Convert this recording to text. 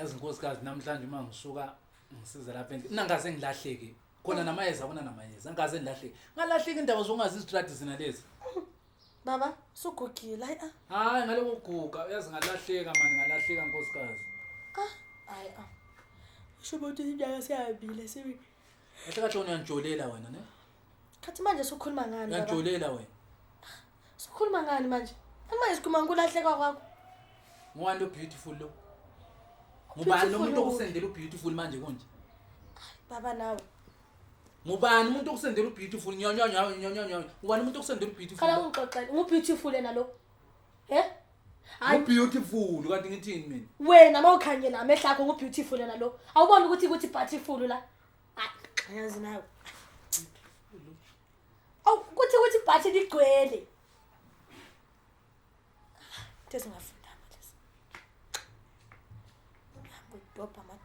Yazi nkosikazi, namhlanje uma ngisuka ngisiza lapha endlini, nangaze ngilahleke khona namayeza, kona namayeza, ngikaze ngilahleke, ngalahleka indaba zokungazi izitradi zina lezi. Baba, sugugile, hayi ah. Hayi, ngale kokuguga, uyazi ngalahleka mani, ngalahleka nkosikazi. Ah, hayi ah. Usho ukuthi inyanga seyabile sibi. Kahle kahle wena uyangijolela wena, ne? Khathi manje sukhuluma ngani baba? Uyangijolela wena. Sukhuluma ngani manje? Manje sikhuluma ngokulahleka kwakho. Ngubani lo beautiful lo? Ngubani lo muntu okusendela ubeautiful manje konje? Baba nawe. Ngubani umuntu okusendela ubeautiful? Nyonyo nyonyo nyonyo. Ngubani umuntu okusendela ubeautiful? Khala ungixoxele, ngu-beautiful yena lo. He? Hayi. Ubeautiful kanti ngithini mina? Wena mawukhanyela amehlo akho ngu-beautiful yena lo. Awuboni ukuthi kuthi beautiful la. Hayi, yazi nawe. Awu kuthi kuthi bhathi ligcwele. Into ezingafundanga lezi. Hamba udobha amadoda.